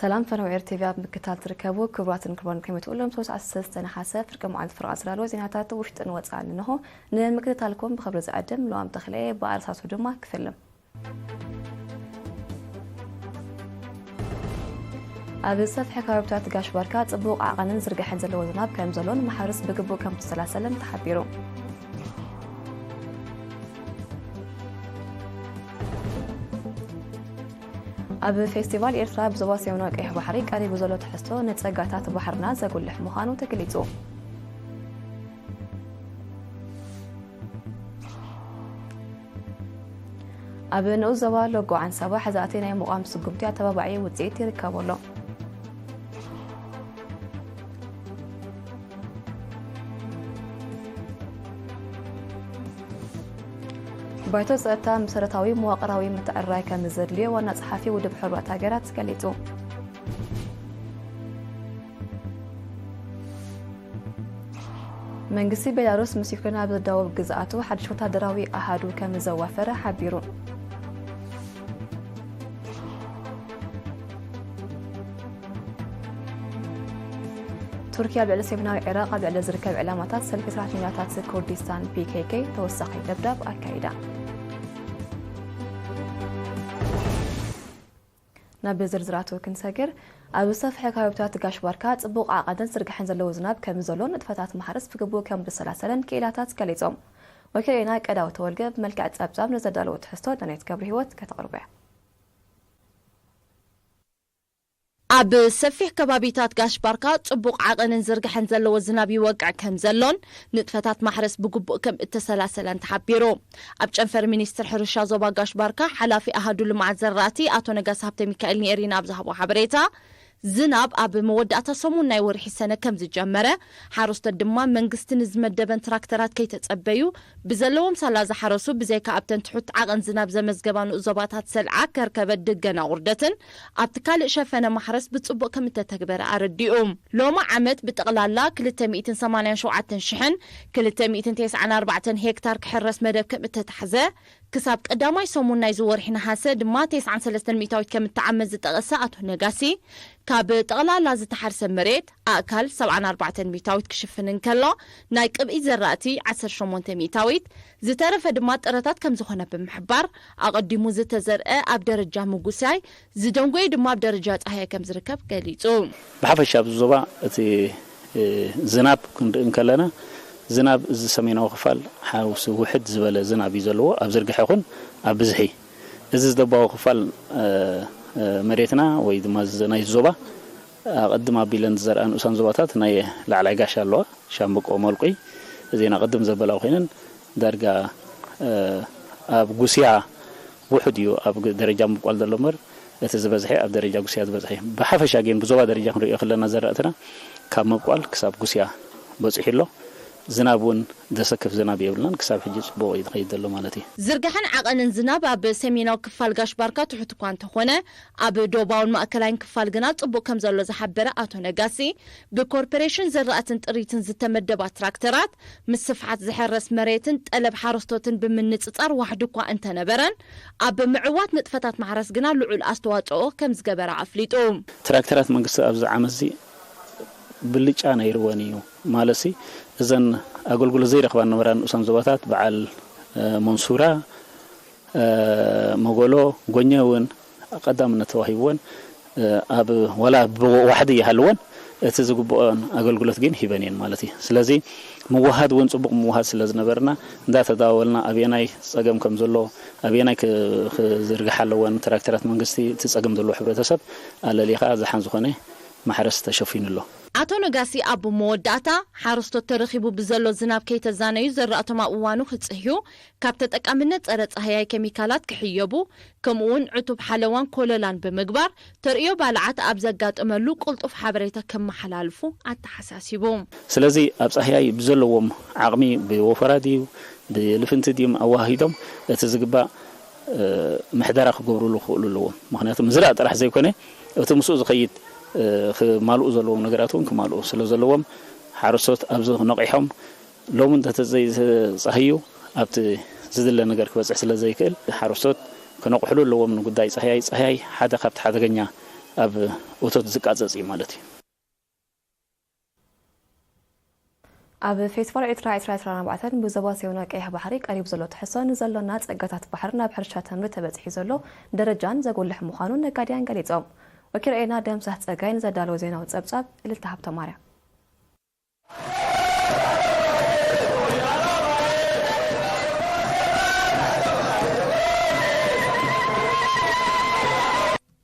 ሰላም ፈነው ኤር ቲቪ ኣብ ምክታል ትርከቡ ክቡራትን ክቡራን ከመይ ትውሎም ሶስት ኣስተ ዝተነሓሰ ፍርቂ መዓልቲ ፍርቓ ዝዳለወ ዜናታት ውሽጥን ወፃእን እንሆ። ንምክትታልኩም ብኽብሪ ዝዕድም ሉኣም ተኽለ፣ ብኣርሳቱ ድማ ክፍልም። ኣብ ሰፍሒ ከባቢታት ጋሽ ባርካ ጽቡቕ ዓቐንን ዝርግሐን ዘለዎ ዝናብ ከም ዘሎን ማሕረስ ብግቡእ ከም ዝተሰላሰለን ተሓቢሩ። ኣብ ፌስቲቫል ኤርትራ ብዞባ ሰሜናዊ ቀይሕ ባሕሪ ቀሪቡ ዘሎ ትሕዝቶ ንጸጋታት ባሕርና ዘጉልሕ ምዃኑ ተገሊጹ። ኣብ ንኡስ ዞባ ሎጎ ዓንሰባ ሕዛእቲ ናይ ምቋም ስጉምቲ ኣተባባዒ ውጽኢት ይርከቦ ኣሎ። ባይቶ ጸጥታ መሰረታዊ መዋቕራዊ ምትዕርራይ ከም ዘድልዮ ዋና ጸሓፊ ውድብ ሕቡራት ሃገራት ገሊጹ። መንግስቲ ቤላሩስ ምስ ዩክሬን ኣብ ዝዳወብ ግዝኣቱ ሓድሽ ወታደራዊ ኣሃዱ ከም ዘዋፈረ ሓቢሩ። ቱርኪ ኣብ ልዕሊ ሰሜናዊ ዒራቕ ኣብ ልዕሊ ዝርከብ ዕላማታት ሰልፊ ሰራሕተኛታት ኩርዲስታን ፒ ኬ ኬ ተወሳኺ ደብዳብ ኣካይዳ። ናብ ዝርዝራቱ ክንሰግር፣ ኣብ ሰፍሒ ከባቢታት ጋሽ ባርካ ጽቡቕ ዓቐንን ዝርግሐን ዘለዎ ዝናብ ከም ዘሎ ንጥፈታት ማሕረስ ብግቡእ ከም ዝሰላሰለን ክኢላታት ገሊጾም። ወኪልና ቀዳው ተወልገ ብመልክዕ ጸብጻብ ንዘዳለዎ ትሕዝቶ ዳንኤት ገብረ ህይወት ከተቕርቦ እያ። ኣብ ሰፊሕ ከባቢታት ጋሽ ባርካ ጽቡቕ ዓቐንን ዝርግሐን ዘለዎ ዝናብ ይወቅዕ ከም ዘሎን ንጥፈታት ማሕረስ ብግቡእ ከም እተሰላሰለን ተሓቢሩ። ኣብ ጨንፈር ሚኒስትር ሕርሻ ዞባ ጋሽ ባርካ ሓላፊ ኣሃዱ ልምዓት ዘራእቲ ኣቶ ነጋሲ ሃብተ ሚካኤል ንኤሪና ኣብ ዝሃቦ ሓበሬታ፣ ዝናብ ኣብ መወዳእታ ሰሙን ናይ ወርሒ ሰነ ከም ዝጀመረ፣ ሓረስቶት ድማ መንግስቲ ንዝመደበን ትራክተራት ከይተጸበዩ ብዘለዎም ሳላ ዝሓረሱ፣ ብዘይካ ኣብተን ትሑት ዓቐን ዝናብ ዘመዝገባ ንኡስ ዞባታት ሰልዓ፣ ከርከበት፣ ድገን ኣቑርደትን ኣብቲ ካልእ ሸፈነ ማሕረስ ብጽቡቕ ከም እተተግበረ ኣረዲኡ። ሎሚ ዓመት ብጠቕላላ ክልተ ሚእትን ሰማንያን ሸውዓተን ሽሕን ክልተ ሚእትን ተስዓን ኣርባዕተን ሄክታር ክሕረስ መደብ ከም እተታሕዘ፣ ክሳብ ቀዳማይ ሰሙን ናይዚ ወርሒ ነሓሰ ድማ ተስዓን ሰለስተን ሚእታዊት ከም እተዓመት ዝጠቐሰ ኣቶ ነጋሲ፣ ካብ ጠቕላላ ዝተሓርሰ መሬት ኣእካል ሰብዓን ኣርባዕተን ሚእታዊት ክሽፍን እንከሎ፣ ናይ ቅብኢ ዘራእቲ ዓሰርተ ሸሞንተ ሚእታዊት፣ ዝተረፈ ድማ ጥረታት ከም ዝኾነ ብምሕባር፣ ኣቐዲሙ ዝተዘርአ ኣብ ደረጃ ምጉሳይ፣ ዝደንጎየ ድማ ኣብ ደረጃ ጻህያይ ከም ዝርከብ ገሊጹ። ብሓፈሻ ኣብዚ ዞባ እቲ፣ እ፣ ዝናብ ክንርኢ እንከለና፣ ዝናብ እዚ ሰሜናዊ ክፋል ሓውሲ ውሕድ ዝበለ ዝናብ እዩ ዘለዎ፣ ኣብ ዝርግሐ ይኹን ኣብ ብዝሒ። እዚ ዝደባዊ ክፋል፣ እ፣ እ፣ መሬትና ወይ ድማ ዝ-፣ ናይ ዞባ ኣቐድም ኣቢለን ዝዘርኣ ንኡሳን ዞባታት ናይ ላዕላይ ጋሻ ኣለዋ፣ ሻምብቆ፣ ሞልቁይ፣ እዚኤን ኣቐድም ዘበላ ኮይነን ዳርጋ፣ እ፣ ኣብ ጉስያ ውሑድ እዩ ኣብ ደረጃ ምብቋል ዘሎ እምበር፣ እቲ ዝበዝሐ ኣብ ደረጃ ጉስያ ዝበዝሐ እዩ። ብሓፈሻ ግን ብዞባ ደረጃ ክንሪኦ ከለና ዘራእትና ካብ ምብቋል ክሳብ ጉስያ በጺሑ ኣሎ። ዝናብ እውን ዘሰክፍ ዝናብ የብልናን። ክሳብ ሕጂ ጽቡቕ እዩ ዝኸይድ ዘሎ ማለት እዩ። ዝርግሐን ዓቐንን ዝናብ ኣብ ሰሜናዊ ክፋል ጋሽ ባርካ ትሑት እኳ እንተኾነ፣ ኣብ ዶባውን ማእከላይን ክፋል ግና ጽቡቕ ከም ዘሎ ዝሓበረ ኣቶ ነጋሲ፣ ብኮርፖሬሽን ዘራእትን ጥሪትን ዝተመደባ ትራክተራት ምስ ስፍሓት ዝሕረስ መሬትን ጠለብ ሓረስቶትን ብምንጽጻር ዋሕዲ እኳ እንተነበረን፣ ኣብ ምዕዋት ንጥፈታት ማሕረስ ግና ልዑል ኣስተዋጽኦ ከም ዝገበራ ኣፍሊጡ። ትራክተራት መንግስቲ ኣብዚ ዓመትዚ ብልጫ ነይርወን እዩ። ማለትሲ እዘን ኣገልግሎት ዘይረኽባ ዝነበራ ንኡሳን ዞባታት በዓል፣ እ፣ መንሱራ፣ እ፣ መጎሎ፣ ጎኘ እውን ቀዳምነት ተዋሂብወን፣ እ፣ ኣብ ዋላ ብዋሕዲ ይሃልወን እቲ ዝግብኦን ኣገልግሎት ግን ሂበን እየን ማለት እዩ። ስለዚ ምውሃድ እውን ጽቡቕ ምውሃድ ስለ ዝነበርና እንዳተዳወልና ኣበየናይ ጸገም ከም ዘሎ፣ ኣበየናይ ክ-፣ ክዝርግሓ ኣለወን ትራክተራት መንግስቲ፣ እቲ ጸገም ዘለዎ ሕብረተሰብ ኣለሊኻ ዝሓን ዝኾነ ማሕረስ ተሸፊኑ ኣሎ። ኣቶ ነጋሲ ኣብ መወዳእታ፣ ሓረስቶት ተረኺቡ ብዘሎ ዝናብ ከይተዛነዩ ዘራእቶም ኣብ እዋኑ ክጽህዩ፣ ካብ ተጠቃምነት ጸረ ጻህያይ ኬሚካላት ክሕየቡ፣ ከምኡውን ዕቱብ ሓለዋን ኮለላን ብምግባር፣ ተርእዮ ባልዓት ኣብ ዘጋጠመሉ ቅልጡፍ ሓበሬታ ከመሓላልፉ ኣተሓሳሲቡ። ስለዚ ኣብ ጻህያይ ብዘለዎም ዓቕሚ ብወፈራ ድዩ ብልፍንቲ ድዮም ኣወሃሂዶም እቲ ዝግባእ፣ እ፣ ምሕደራ ክገብሩሉ ክኽእሉ ኣለዎም። ምኽንያቱ ምዝራእ ጥራሕ ዘይኮነ እቲ ምስኡ ዝኸይድ፣ እ፣ ክማልኡ ዘለዎም ነገራት እውን ክማልኡ ስለ ዘለዎም ሓረስቶት ኣብዚ ነቒሖም ሎሚ እንተተዘይተጻህዩ ኣብቲ ዝድለ ነገር ክበጽሕ ስለ ዘይክእል ሓረስቶት ክነቕሕሉ ኣለዎም ንጉዳይ ጻህያይ። ጻህያይ ሓደ ካብቲ ሓደገኛ ኣብ እቶት ዝቃጸጽ እዩ ማለት እዩ። ኣብ ፌስቲቫል ኤርትራ ዕስራ ዕስራን ኣርባዕተን ብዞባ ሰሜናዊ ቀይሕ ባሕሪ ቀሪቡ ዘሎ ትሕዝቶ ንዘሎና ጸጋታት ባሕሪ ናብ ሕርሻ ተምሪ ተበጺሑ ዘሎ ደረጃን ዘጉልሕ ምዃኑ ነጋድያን ገሊጾም። ወኪል ሬና ደምሳሕ ጸጋይ ንዘዳለዎ ዜናዊ ጸብጻብ እልልታ ሃብተማርያም።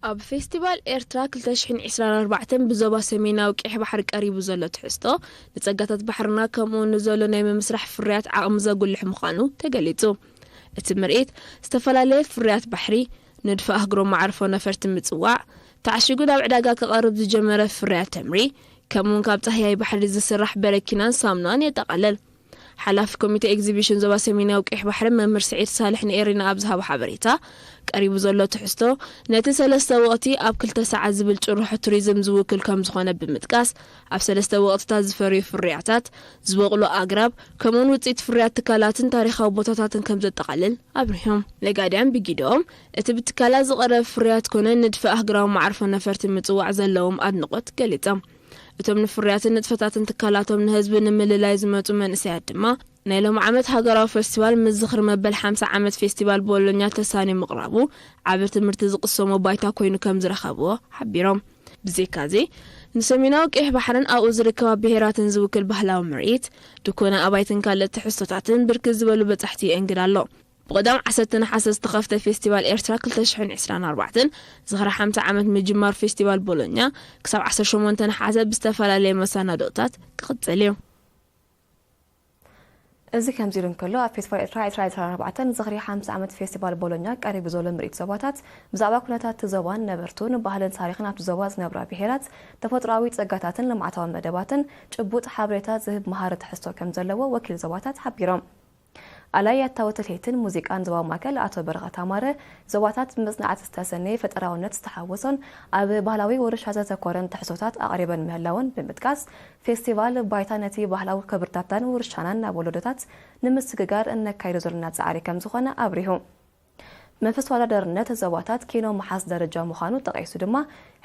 ኣብ ፌስቲቫል ኤርትራ ክልተ ሽሕን ዕስራን ኣርባዕተን ብዞባ ሰሜናዊ ቀይሕ ባሕሪ ቀሪቡ ዘሎ ትሕዝቶ ንጸጋታት ባሕርና ከምኡ እውን ንዘሎ ናይ ምምስራሕ ፍርያት ዓቕሚ ዘጉልሕ ምዃኑ ተገሊጹ። እቲ ምርኢት ዝተፈላለየ ፍርያት ባሕሪ፣ ንድፈ ኣህጉራዊ መዓርፎ ነፈርቲ ምጽዋዕ፣ ተዓሺጉ ናብ ዕዳጋ ክቐርብ ዝጀመረ ፍርያት ተምሪ፣ ከምኡውን ካብ ጻህያይ ባሕሪ ዝስራሕ በረኪናን ሳሙናን የጠቓልል። ሓላፊ ኮሚቴ ኤግዚቢሽን ዞባ ሰሜናዊ ቀይሕ ባሕሪ መምህር ስዒድ ሳልሕ ንኤሪና ኣብ ዝሃቦ ሓበሬታ፣ ቀሪቡ ዘሎ ትሕዝቶ ነቲ ሰለስተ ወቕቲ ኣብ ክልተ ሰዓት ዝብል ጭርሖ ቱሪዝም ዝውክል ከም ዝኾነ ብምጥቃስ፣ ኣብ ሰለስተ ወቕትታት ዝፈርዩ ፍርያታት፣ ዝበቑሉ ኣግራብ፣ ከምኡውን ውፅኢት ፍርያት ትካላትን ታሪኻዊ ቦታታትን ከም ዘጠቓልል ኣብሪሆም። ነጋድያን ብጊደኦም እቲ ብትካላት ዝቐረበ ፍርያት ኮነ ንድፈ ኣህጉራዊ መዓርፎ ነፈርቲ ምጽዋዕ ዘለዎም ኣድንቖት ገሊጾም። እቶም ንፍርያትን ንጥፈታትን ትካላቶም ንህዝቢ ንምልላይ ዝመጹ መንእሰያት ድማ ናይ ሎም ዓመት ሃገራዊ ፌስቲቫል ምስ ዝኽሪ መበል ሓምሳ ዓመት ፌስቲቫል ቦሎኛ ተሳንዩ ምቕራቡ ዓቢ ትምህርቲ ዝቕሰሞ ባይታ ኮይኑ ከም ዝረኸብዎ ሓቢሮም። ብዘይካዚ ንሰሜናዊ ቀይሕ ባሕርን ኣብኡ ዝርከባ ብሄራትን ዝውክል ባህላዊ ምርኢት፣ ድኮና ኣባይትን ካልእ ትሕዝቶታትን ብርክት ዝበሉ በጻሕቲ የእንግድ ኣሎ። ብቐዳም ዓሰርተ ነሓሰ ዝተኸፍተ ፌስቲቫል ኤርትራ ክልተ ሽሕን ዕስራን ኣርባዕተን ዝኽሪ ሓምሳ ዓመት ምጅማር ፌስቲቫል ቦሎኛ ክሳብ ዓሰርተ ሸሞንተ ነሓሰ ብዝተፈላለየ መሰናድኦታት ክቕጽል እዩ። እዚ ከምዚ ኢሉ እንከሎ፣ ኣብ ፌስቲቫል ኤርትራ ዕስራ ዕስራን ኣርባዕተን ዝኽሪ ሓምሳ ዓመት ፌስቲቫል ቦሎኛ ቀሪቡ ዘሎ ምርኢት ዞባታት ብዛዕባ ኩነታት እቲ ዞባን ነበርቱን ባህልን ታሪኽን ኣብቲ ዞባ ዝነብራ ብሄራት ተፈጥሮኣዊ ጸጋታትን ልምዓታዊ መደባትን ጭቡጥ ሓበሬታ ዝህብ መሃሪ ትሕዝቶ ከም ዘለዎ ወኪል ዞባታት ሓቢሮም። ኣላይ ያታወ ትልሂትን ሙዚቃን ዞባ ማእከል ኣቶ በረኸት ኣማረ ዞባታት ብመጽናዕቲ ዝተሰነየ ፈጠራውነት ዝተሓወሶን ኣብ ባህላዊ ውርሻ ዘተኮረን ትሕዝቶታት ኣቕሪበን ምህላወን ብምጥቃስ፣ ፌስቲቫል ባይታ ነቲ ባህላዊ ክብርታትናን ውርሻናን ናብ ወለዶታት ንምስግጋር እነካይዶ ዘለና ጻዕሪ ከም ዝኾነ ኣብሪሁ። መንፈስ ተወዳዳርነት ዞባታት ኪኖ ምሓዝ ደረጃ ምዃኑ ጠቒሱ ድማ፣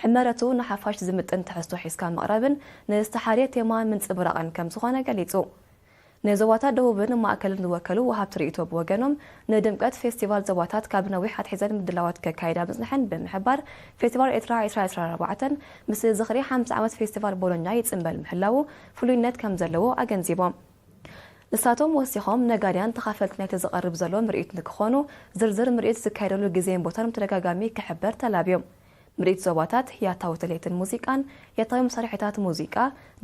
ሕመረቱ ንሓፋሽ ዝምጥን ትሕዝቶ ሒዝካ ምቕራብን ንዝተሓርየ ቴማ ምንጽብራቕን ከም ዝኾነ ገሊጹ። ንዞባታት ደቡብን ማእከልን ዝወከሉ ወሃብቲ ርእይቶ ብወገኖም፣ ንድምቀት ፌስቲቫል ዞባታት ካብ ነዊሕ ኣትሒዘን ምድላዋት ከካይዳ ምጽንሐን ብምሕባር፣ ፌስቲቫል ኤርትራ ዕስራ ዕስራን ኣርባዕተን ምስ ዝኽሪ ሓምሳ ዓመት ፌስቲቫል ቦሎኛ ይጽንበል ምህላዉ ፍሉይነት ከም ዘለዎ ኣገንዚቦም። ንሳቶም ወሲኾም፣ ነጋድያን ተኻፈልቲ ናይቲ ዝቐርብ ዘሎ ምርኢት ንክኾኑ፣ ዝርዝር ምርኢት ዝካየደሉ ግዜን ቦታን ብተደጋጋሚ ክሕበር ተላብዮም። ምርኢት ዞባታት ያታዊ ትልሂትን ሙዚቃን፣ ያታዊ መሳርሒታት ሙዚቃ፣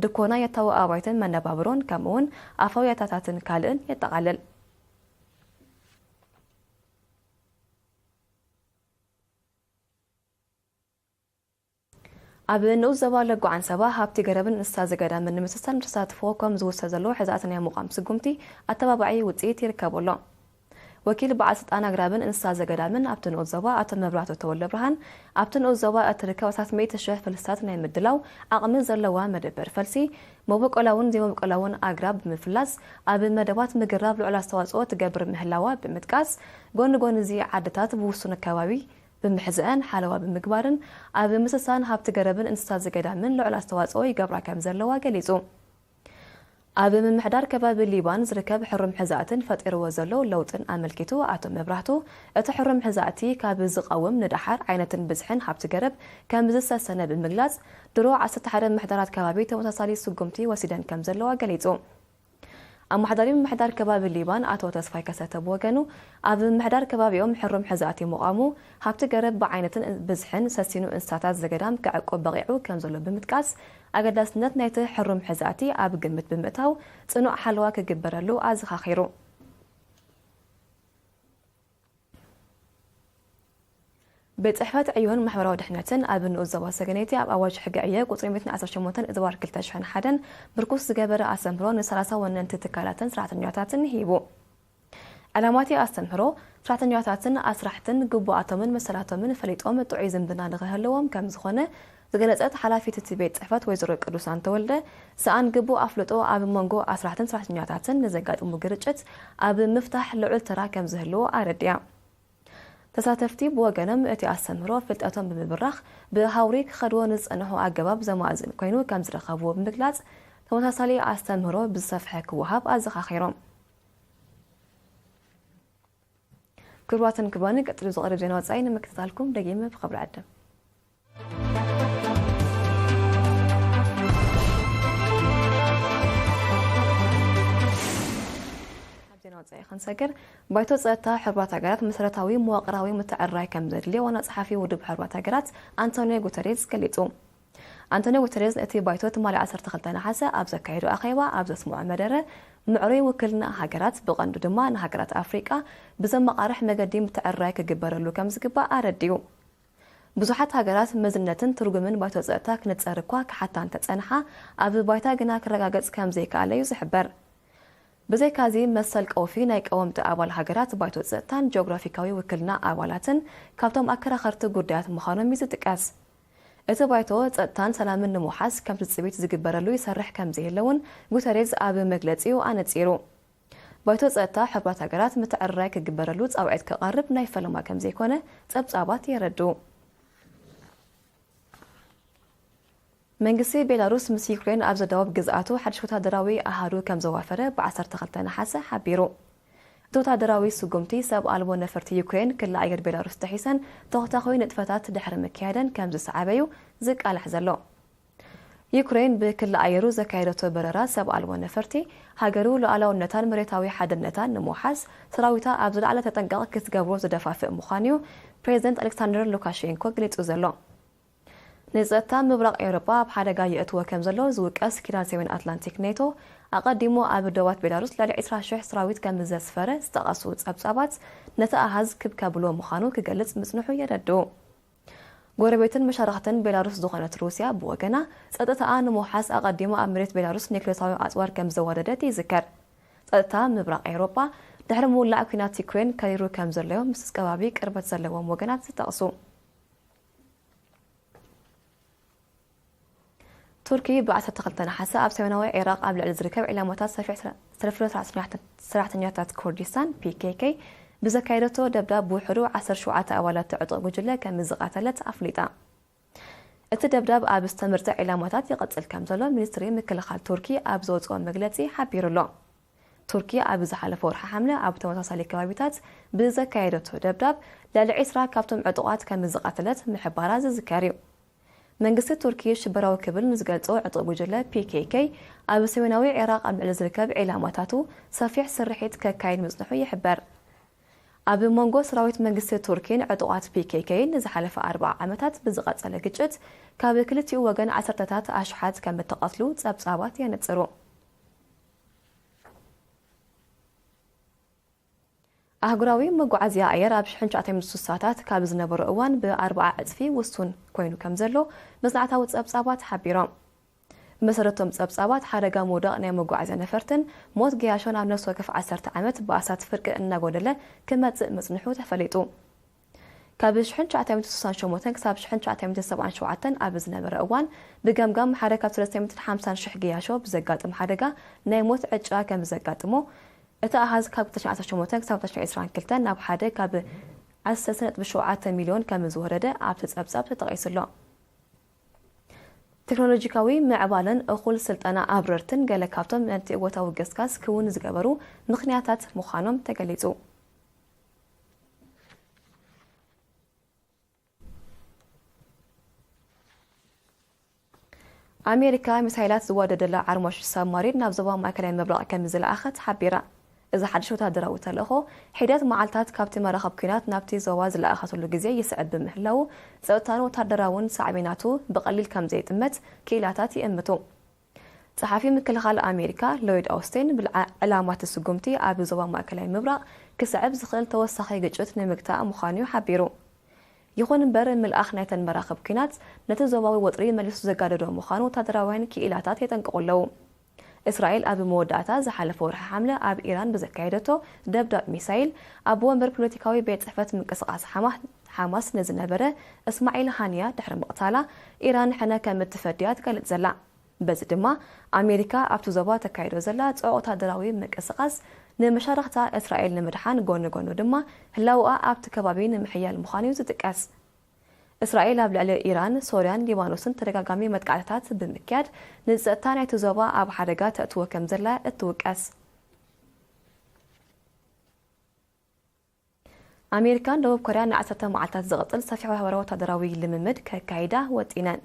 ድኮና ያታዊ ኣባይትን መነባብሮን፣ ከምኡውን ኣፋዊ ያታታትን ካልእን የጠቓልል። ኣብ ንኡስ ዞባ ለጎ ዓንሰባ ሃብቲ ገረብን እንስሳ ዘገዳምን ንምስሳን ተሳትፎ ከም ዝውሰድ ዘሎ ሕዛእቲ ናይ ምቋም ስጉምቲ ኣተባባዒ ውፅኢት ይርከቦ ኣሎ። ወኪል በዓል ስልጣን ኣግራብን እንስሳ ዘገዳምን ኣብቲ ንኡስ ዞባ ኣቶ መብራህቱ ተወልደ ብርሃን፣ ኣብቲ ንኡስ ዞባ እትርከብ ኣስታት ሚእቲ ሽሕ ፈልስታት ናይ ምድላው ዓቕሚ ዘለዋ መደበር ፈልሲ፣ መበቆላውን ዘይመበቆላውን ኣግራብ ብምፍላስ ኣብ መደባት ምግራብ ልዑል ኣስተዋፅኦ ትገብር ምህላዋ ብምጥቃስ፣ ጎኒ ጎኒ እዚ ዓድታት ብውሱን ከባቢ ብምሕዘአን ሓለዋ ብምግባርን ኣብ ምስሳን ሃብቲ ገረብን እንስሳ ዘገዳምን ልዑል ኣስተዋፅኦ ይገብራ ከም ዘለዋ ገሊፁ። ኣብ ምምሕዳር ከባቢ ሊባን ዝርከብ ሕሩም ሕዛእትን ፈጢርዎ ዘሎ ለውጥን ኣመልኪቱ ኣቶ መብራህቱ፣ እቲ ሕሩም ሕዛእቲ ካብ ዝቐውም ንደሓር ዓይነትን ብዝሕን ሃብቲ ገረብ ከም ዝሰሰነ ብምግላጽ፣ ድሮ ዓሰርተ ሓደ ምምሕዳራት ከባቢ ተመሳሳሊ ስጉምቲ ወሲደን ከም ዘለዋ ገሊጹ። ኣማሕዳሪ ምምሕዳር ከባቢ ሊባን ኣቶ ተስፋይ ከሰተ ብወገኑ፣ ኣብ ምምሕዳር ከባቢኦም ሕሩም ሕዛእቲ ምቋሙ፣ ሃብቲ ገረብ ብዓይነትን ብዝሕን ሰሲኑ እንስሳታት ዘገዳም ክዕቁብ በቒዑ ከም ዘሎ ብምጥቃስ፣ ኣገዳስነት ናይቲ ሕሩም ሕዛእቲ ኣብ ግምት ብምእታው፣ ጽኑዕ ሓለዋ ክግበረሉ ኣዘኻኺሩ። ቤት ጽሕፈት ዕዮን ማሕበራዊ ድሕነትን ኣብ ንኡስ ዞባ ሰገነይቲ ኣብ ኣዋጅ ሕጊ ዕዮ ቁጽሪ ሚእትን ዓሰርተ ሸሞንተን እዝባር ክልተ ሽሕን ሓደን ምርኩስ ዝገበረ ኣስተምህሮ ንሰላሳ ወነንቲ ትካላትን ሰራሕተኛታትን ሂቡ። ዕላማ እቲ ኣስተምህሮ፣ ሰራሕተኛታትን ኣስራሕትን ግቡኣቶምን መሰላቶምን ፈሊጦም ጥዑይ ዝምድና ንኽህልዎም ከም ዝኾነ ዝገለጸት ሓላፊት እቲ ቤት ጽሕፈት ወይዘሮ ቅዱሳን ተወልደ፣ ሰኣን ግቡእ ኣፍልጦ ኣብ መንጎ ኣስራሕትን ሰራሕተኛታትን ንዘጋጥሙ ግርጭት ኣብ ምፍታሕ ልዑል ተራ ከም ዝህልዎ ኣረዲኣ። ተሳተፍቲ ብወገኖም እቲ ኣስተምህሮ ፍልጠቶም ብምብራኽ ብሃውሪ ክኸድዎ ንዝጸንሑ ኣገባብ ዘማእዝን ኮይኑ ከም ዝረኸብዎ ብምግላጽ፣ ተመሳሳሊ ኣስተምህሮ ብዝሰፍሐ ክወሃብ ኣዘኻኺሮም። ክቡራትን ክቡራንን፣ ቀጺሉ ዝቐርብ ዜና ወጻኢ ንምክትታልኩም ደጊመ ብኽብሪ ዕድም። ናብ ዜና ወጻኢ ክንሰግር፣ ባይቶ ጸጥታ ሕቡራት ሃገራት መሰረታዊ መዋቕራዊ ምትዕርራይ ከም ዘድልዮ ዋና ጸሓፊ ውድብ ሕቡራት ሃገራት ኣንቶኒዮ ጉተሬዝ ገሊጹ። ኣንቶኒዮ ጉተሬዝ እቲ ባይቶ ትማሊ ዓሰርተ ክልተ ነሓሰ ኣብ ዘካየዶ ኣኼባ ኣብ ዘስምዖ መደረ፣ ምዕሩይ ውክልና ሃገራት፣ ብቐንዱ ድማ ንሃገራት ኣፍሪቃ፣ ብዘመቓርሕ መገዲ ምትዕርራይ ክግበረሉ ከም ዝግባእ ኣረዲኡ። ብዙሓት ሃገራት መዝነትን ትርጉምን ባይቶ ጸጥታ ክንጸር እኳ ክሓታ እንተጸንሓ፣ ኣብ ባይታ ግና ክረጋገጽ ከም ዘይከኣለ እዩ ዝሕበር። ብዘይካዚ፣ መሰል ቀውፊ ናይ ቀወምቲ ኣባል ሃገራት ባይቶ ጸጥታን ጂኦግራፊካዊ ውክልና ኣባላትን ካብቶም ኣከራኸርቲ ጉዳያት ምዃኖም እዩ ዝጥቀስ። እቲ ባይቶ ጸጥታን ሰላምን ንምውሓስ ከም ትጽቢት ዝግበረሉ ይሰርሕ ከም ዘየለ እውን ጉተሬዝ ኣብ መግለጺኡ ኣነጺሩ። ባይቶ ጸጥታ ሕቡራት ሃገራት ምትዕርራይ ክግበረሉ ጻውዒት ከቐርብ ናይ ፈለማ ከም ዘይኮነ ጸብጻባት የረድኡ። መንግስቲ ቤላሩስ ምስ ዩክሬን ኣብ ዘዳውብ ግዝኣቱ ሓድሽ ወታደራዊ ኣሃዱ ከም ዘዋፈረ ብ ዓሰርተ ክልተ ነሓሰ ሓቢሩ። እቲ ወታደራዊ ስጉምቲ ሰብ ኣልቦ ነፈርቲ ዩክሬን ክሊ ኣየር ቤላሩስ ጥሒሰን ተኾታኾይ ንጥፈታት ድሕሪ ምክያደን ከም ዝሰዓበ እዩ ዝቃላሕ ዘሎ። ዩክሬን ብክሊ ኣየሩ ዘካየደቶ በረራ ሰብ ኣልቦ ነፈርቲ ሃገሩ ሉዓላውነታን መሬታዊ ሓድነታን ንምውሓስ ሰራዊታ ኣብ ዝለዓለ ተጠንቀቕ ክትገብሮ ዝደፋፍእ ምዃኑ እዩ ፕሬዚደንት ኣሌክሳንደር ሉካሼንኮ ገሊጹ ዘሎ። ንጸጥታ ምብራቕ ኤውሮጳ ኣብ ሓደጋ የእትዎ ከም ዘሎ ዝውቀስ ኪዳን ሰሜን ኣትላንቲክ ኔቶ፣ ኣቐዲሙ ኣብ ዶባት ቤላሩስ ልዕሊ ዕስራ ሽሕ ሰራዊት ከም ዘስፈረ ዝጠቐሱ ጸብጻባት፣ ነቲ ኣሃዝ ክብ ከብሎ ምዃኑ ክገልጽ ምጽንሑ የረድኡ። ጎረቤትን መሻርኽትን ቤላሩስ ዝኾነት ሩስያ ብወገና፣ ጸጥታኣ ንምውሓስ ኣቐዲሙ ኣብ መሬት ቤላሩስ ኒክሌሳዊ ኣጽዋር ከም ዘዋደደት ይዝከር። ጸጥታ ምብራቕ ኤውሮጳ ድሕሪ ምውላዕ ኲናት ዩክሬን ከሪሩ ከም ዘሎዮ ምስ ከባቢ ቅርበት ዘለዎም ወገናት ዝጠቕሱ። ቱርኪ ብ ዓሰርተ ክልተ ነሓሰ ኣብ ሰሜናዊ ዒራቕ ኣብ ልዕሊ ዝርከብ ዒላማታት ሰፊሕ ሰልፊ ሰራሕተኛታት፣ ሰራሕተኛታት ኩርዲስታን፣ ፒ ኬ ኬ፣ ብዘካየደቶ ደብዳብ ብውሕዱ ዓሰርተ ሸውዓተ ኣባላት ዕጡቕ ጉጅለ ከም ዝቐተለት ኣፍሊጣ። እቲ ደብዳብ ኣብ ዝተመርጸ ዒላማታት ይቕጽል ከም ዘሎ ሚኒስትሪ ምክልኻል ቱርኪ ኣብ ዘውጽኦ መግለጺ ሓቢሩ ኣሎ። ቱርኪ ኣብ ዝሓለፈ ወርሒ ሓምለ ኣብ ተመሳሳሊ ከባቢታት ብዘካየደቶ ደብዳብ ልዕሊ ዕስራ ካብቶም ዕጡቓት ከም ዝቐተለት ምሕባራ ዝዝከር እዩ። መንግስቲ ቱርኪ ሽበራዊ ክብል ንዝገልጾ ዕጡቕ ጉጅለ ፒ ኬ ኬ ኣብ ሰሜናዊ ዒራቕ ኣብ ልዕሊ ዝርከብ ዒላማታቱ ሰፊሕ ስርሒት ከካይድ ምጽንሑ ይሕበር። ኣብ መንጎ ሰራዊት መንግስቲ ቱርኪን ዕጡቓት ፒ ኬ ኬን ንዝሓለፈ ኣርብዓ ዓመታት ብዝቐጸለ ግጭት ካብ ክልቲኡ ወገን ዓሰርተታት ኣሽሓት ከም እተቐትሉ ጸብጻባት የነጽሩ። ኣህጉራዊ መጓዓዝያ ኣየር ኣብ ሽሕን ትሽዓተ ሚእትን ስሳታት ካብ ዝነበሮ እዋን ብኣርብዓ ዕጽፊ ውሱን ኮይኑ ከም ዘሎ መጽናዕታዊ ጸብጻባት ሓቢሮም። ብመሰረቶም ጸብጻባት፣ ሓደጋ ምውዳቕ ናይ መጓዓዝያ ነፈርትን ሞት ገያሾን ኣብ ነፍሲ ወከፍ ዓሰርተ ዓመት ብኣሳት ፍርቂ እናጎደለ ክመጽእ ምጽንሑ ተፈሊጡ። ካብ ሽሕን ትሽዓተ ሚእትን ስሳን ሸሞንተን ክሳብ ሽሕን ትሽዓተ ሚእትን ሰብዓን ሸውዓተን ኣብ ዝነበረ እዋን፣ ብገምጋም ሓደ ካብ ሰለስተ ሚእትን ሓምሳን ሽሕ ገያሾ ብዘጋጥም ሓደጋ ናይ ሞት ዕጫ ከም ዘጋጥሞ፣ እቲ ኣሃዝ ካብ ክልተ ሽሕን ዓሰርተ ሸሞንተን ክሳብ ክልተ ሽሕን ዕስራን ክልተን ናብ ሓደ ካብ ዓሰርተ ነጥቢ ሸውዓተ ሚልዮን ከም ዝወረደ ኣብቲ ጸብጻብ ተጠቒሱ ኣሎ። ቴክኖሎጂካዊ ምዕባለን እኹል ስልጠና ኣብረርትን ገለ ካብቶም ነቲ እወታዊ ገስጋስ ክውን ዝገበሩ ምኽንያታት ምዃኖም ተገሊጹ። ኣሜሪካ ሚሳይላት ዝዋደደላ ዓርሞሽ ሳብማሪን ናብ ዞባ ማእከላይ ምብራቕ ከም ዝለኣኸት ሓቢራ። እዚ ሓድሽ ወታደራዊ ተልእኾ፣ ሒደት መዓልታት ካብቲ መራኸብ ኲናት ናብቲ ዞባ ዝለኣኸትሉ ግዜ ይስዕብ ብምህላዉ፣ ጸጥታን ወታደራውን ሳዕቤናቱ ብቐሊል ከም ዘይጥመት ክኢላታት ይእምቱ። ጸሓፊ ምክልኻል ኣሜሪካ ሎይድ ኦስቲን፣ ብልዓ-፣ ዕላማ እቲ ስጉምቲ ኣብ ዞባ ማእከላይ ምብራቕ ክስዕብ ዝኽእል ተወሳኺ ግጭት ንምግታእ ምዃኑ'ዩ ሓቢሩ። ይኹን እምበር፣ ምልኣኽ ናይተን መራኽብ ኲናት ነቲ ዞባዊ ወጥሪ መሊሱ ዘጋደዶ ምዃኑ ወታደራውያን ክኢላታት የጠንቅቑ ኣለዉ። እስራኤል ኣብ መወዳእታ ዝሓለፈ ወርሒ ሓምለ ኣብ ኢራን ብዘካየደቶ ደብዳብ ሚሳይል፣ ኣቦ ወንበር ፖለቲካዊ ቤት ጽሕፈት ምንቅስቓስ ሓማ-፣ ሓማስ ንዝነበረ እስማዒል ሃንያ ድሕሪ ምቕታላ፣ ኢራን ሕነ ከም እትፈድያ ትገልጽ ዘላ። በዚ ድማ፣ ኣሜሪካ ኣብቲ ዞባ ተካይዶ ዘላ ጽዑቕ ወታደራዊ ምንቅስቓስ ንመሻርኽታ እስራኤል ንምድሓን፣ ጎኒ ጎኑ ድማ ህላውኣ ኣብቲ ከባቢ ንምሕያል ምዃኑ እዩ ዝጥቀስ። እስራኤል ኣብ ልዕሊ ኢራን፣ ሶርያን ሊባኖስን ተደጋጋሚ መጥቃዕትታት ብምክያድ፣ ንጸጥታ ናይቲ ዞባ ኣብ ሓደጋ ተእትዎ ከም ዘላ እትውቀስ። ኣሜሪካን ደቡብ ኮርያን ንዓሰርተ መዓልታት ዝቕጽል ሰፊሕ ወተሃደራዊ ልምምድ ከካይዳ ወጢነን።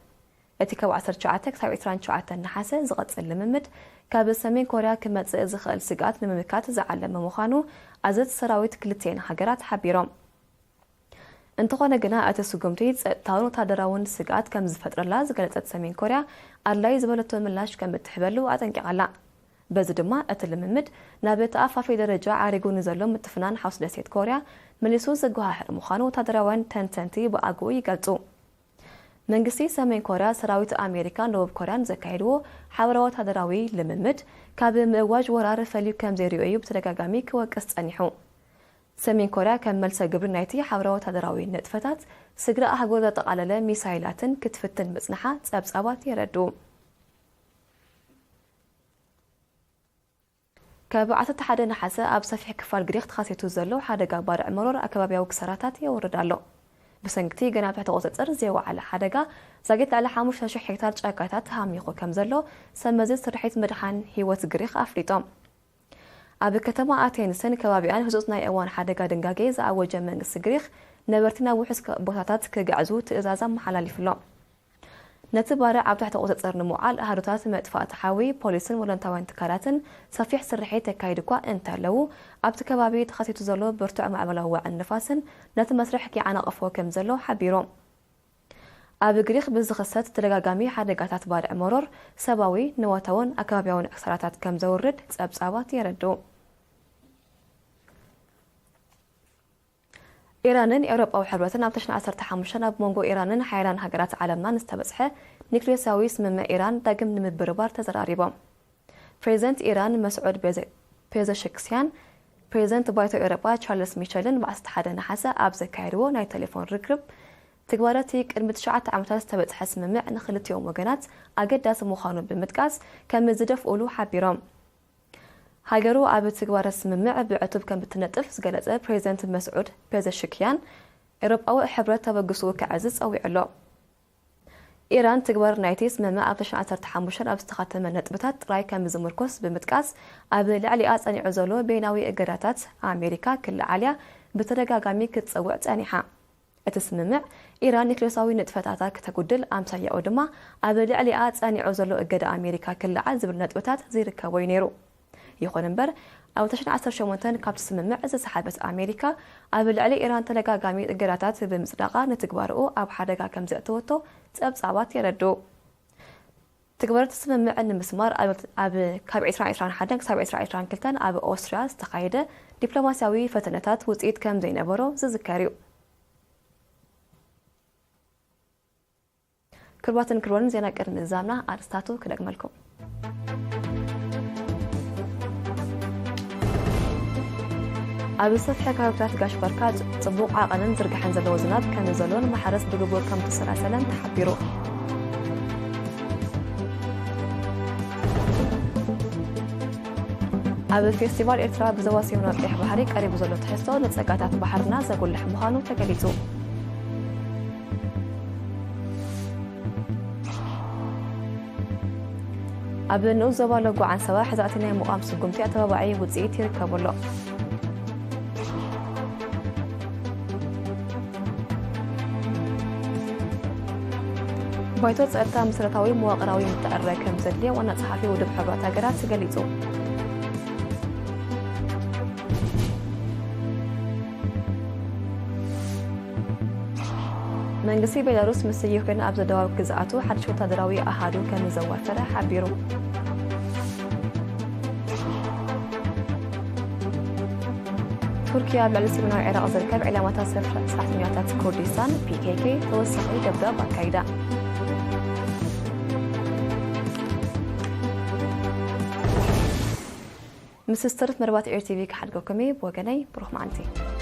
እቲ ካብ ዓሰርተ ትሽዓተ ክሳብ ዕስራን ትሽዓተን ነሓሰ ዝቐጽል ልምምድ፣ ካብ ሰሜን ኮርያ ክመጽእ ዝኽእል ስግኣት ንምምካት ዝዓለመ ምዃኑ ኣዘዝቲ ሰራዊት ክልቲኤን ሃገራት ሓቢሮም። እንተኾነ ግና፣ እቲ ስጉምቲ ጸጥታውን ወተሃደራውን ስግኣት ከም ዝፈጥረላ ዝገለጸት ሰሜን ኮርያ፣ ኣድላይ ዝበለቶ ምላሽ ከም እትህበሉ ኣጠንቂቓ ኣላ። በዚ ድማ፣ እቲ ልምምድ ናብ ተኣፋፊ ደረጃ ዓሪጉ ንዘሎ ምትፍናን ሓውሲ ደሴት ኮርያ መሊሱ ዘጓሃህር ምዃኑ ወተሃደራውያን ተንተንቲ ብኣግኡ ይገልጹ። መንግስቲ ሰሜን ኮርያ፣ ሰራዊት ኣሜሪካን ደቡብ ኮርያን ዘካየድዎ ሓበራዊ ወተሃደራዊ ልምምድ፣ ካብ ምእዋጅ ወራር ፈልዩ ከም ዘይርእዮ እዩ ብተደጋጋሚ ክወቅስ ጸኒሑ። ሰሜን ኮርያ፣ ከም መልሰ ግብሪ ናይቲ ሓበራዊ ወተሃደራዊ ንጥፈታት፣ ስግረ ኣህጉር ዘጠቓለለ ሚሳይላትን ክትፍትን ምጽንሓ ጸብጻባት የረድኡ። ካብ ዓሰርተ ሓደ ነሓሰ ኣብ ሰፊሕ ክፋል ግሪኽ ተኸሲቱ ዘሎ ሓደጋ ባርዕ መሮር ኣከባቢያዊ ክሳራታት የውርድ ኣሎ። ብሰንኪ እቲ ገና ኣብ ትሕቲ ቁጽጽር ዘይወዓለ ሓደጋ፣ ዛጊት ልዕሊ ሓሙሽተ ሽሕ ሄክታር ጫካታት ተሃሚኹ ከም ዘሎ ሰብ መዚ ስርሒት ምድሓን ህይወት ግሪኽ ኣፍሊጦም። ኣብ ከተማ ኣቴንስን ከባቢኣን ህጹጽ ናይ እዋን ሓደጋ ድንጋጌ ዝኣወጀ መንግስቲ ግሪኽ፣ ነበርቲ ናብ ውሑስ ከ-፣ ቦታታት ክግዕዙ ትእዛዝ ኣመሓላሊፉ ኣሎ። ነቲ ባርዕ ኣብ ትሕቲ ቁጽጽር ንምውዓል ኣሃዱታት መጥፋእቲ ሓዊ፣ ፖሊስን ወለንታውያን ትካላትን ሰፊሕ ስርሒት የካይዱ እኳ እንተለዉ፣ ኣብቲ ከባቢ ተኸሲቱ ዘሎ ብርቱዕ ማዕበላዊ ዋዕን ንፋስን ነቲ መስርሕ ይዓናቕፎ ከም ዘሎ ሓቢሩ። ኣብ ግሪኽ ብዝኽሰት ተደጋጋሚ ሓደጋታት ባርዕ መሮር ሰብኣዊ፣ ንዋታውን ኣከባቢያውን ክሳራታት ከም ዘውርድ ጸብጻባት የረድኡ። ኢራንን ኤውሮጳዊ ሕብረትን ኣብ ተሽዓተ ዓሰርተ ሓሙሽተ ኣብ መንጎ ኢራንን ሓያላን ሃገራት ዓለምና ንዝተበጽሐ ኒክሌሳዊ ስምምዕ ኢራን ዳግም ንምብርባር ተዘራሪቦም። ፕሬዚደንት ኢራን መስዑድ ቤዘ-፣ ፔዘሽክስያን ፕሬዚደንት ባይቶ ኤውሮጳ ቻርልስ ሚሸልን ብ ዓሰርተ ሓደ ነሓሰ ኣብ ዘካየድዎ ናይ ቴሌፎን ርክብ፣ ትግባረ እቲ ቅድሚ ትሽዓተ ዓመታት ዝተበጽሐ ስምምዕ ንኽልቲኦም ወገናት ኣገዳሲ ምዃኑ ብምጥቃስ፣ ከም ዝደፍኡሉ ሓቢሮም። ሃገሩ ኣብ ትግባረ ስምምዕ ብዕቱብ ከም እትነጥፍ ዝገለጸ ፕሬዚደንት መስዑድ ፔዘሽክያን፣ ኤውሮጳዊ ሕብረት ተበግሶኡ ከዕዝዝ ጸዊዑ ኣሎ። ኢራን ትግባር ናይቲ ስምምዕ ኣብ ተሽዓተ ዓሰርተ ሓሙሽተ ኣብ ዝተኸተመ ነጥብታት ጥራይ ከም ዝምርኮስ ብምጥቃስ፣ ኣብ ልዕሊኣ ጸኒዑ ዘሎ በይናዊ እገዳታት ኣሜሪካ ክለዓል እያ ብተደጋጋሚ ክትጸውዕ ጸኒሓ። እቲ ስምምዕ፣ ኢራን ኒክሌሳዊ ንጥፈታታ ክተጉድል፣ ኣምሳያኡ ድማ ኣብ ልዕሊኣ ጸኒዑ ዘሎ እገዳ ኣሜሪካ ክለዓል ዝብል ነጥብታት ዘይርከቦ እዩ ነይሩ። ይኹን እምበር፣ ኣብ ተሽዓተ ዓሰርተ ሸሞንተ ካብቲ ስምምዕ ዝሰሓበት ኣሜሪካ፣ ኣብ ልዕሊ ኢራን ተደጋጋሚ እገዳታት ብምጽዳቓ፣ ንትግባርኡ ኣብ ሓደጋ ከም ዘእተወቶ ጸብጻባት የረድኡ። ትግበርቲ ስምምዕ ንምስማር ኣብ፣ ኣብ ካብ ዕስራን ዕስራን ሓደን ክሳብ ዕስራን ዕስራን ክልተን ኣብ ኦስትርያ ዝተኻየደ ዲፕሎማስያዊ ፈተነታት ውጽኢት ከም ዘይነበሮ ዝዝከር እዩ። ክቡራትን ክቡራንን፣ ዜና ቅድሚ ምዝዛምና ኣርእስታቱ ክደግመልኩም። ኣብ ሰፊሕ ከባቢታት ጋሽ ባርካ ጽ-፣ ጽቡቕ ዓቐንን ዝርግሐን ዘለዎ ዝናብ ከም ዘሎን ማሕረስ ብግቡእ ከም ዝተሰላሰለን ተሓቢሩ። ኣብ ፌስቲቫል ኤርትራ ብዞባ ሰሜናዊ ቀይሕ ባሕሪ ቀሪቡ ዘሎ ትሕዝቶ ንጸጋታት ባሕርና ዘጉልሕ ምዃኑ ተገሊጹ። ኣብ ንኡስ ዞባ ሎጎ ዓንሰባ ሕዛእቲ ናይ ምቋም ስጉምቲ ኣተባባዒ ውጽኢት ይርከቦ ኣሎ። ባይቶ ጸጥታ መሰረታዊ መዋቕራዊ ምትዕርራይ ከም ዘድልዮ ዋና ጸሓፊ ውድብ ሕቡራት ሃገራት ገሊጹ። መንግስቲ ቤላሩስ ምስ ዩክሬን ኣብ ዘደዋውብ ግዝኣቱ ሓድሽ ወታደራዊ ኣሃዱ ከም ዘዋፈረ ሓቢሩ። ቱርኪያ ኣብ ልዕሊ ሰሜናዊ ዒራቕ ዝርከብ ዒላማታት ሰፍ-፣ ሰራሕተኛታት ኩርዲስታን፣ ፒ ኬ ኬ፣ ተወሳኺ ደብዳብ ኣካይዳ። ምስ ዝተርፍ መርባት ኤር ቲ ቪ ክሓድገኩም እየ። ብወገነይ፣ ብሩኽ መዓልቲ።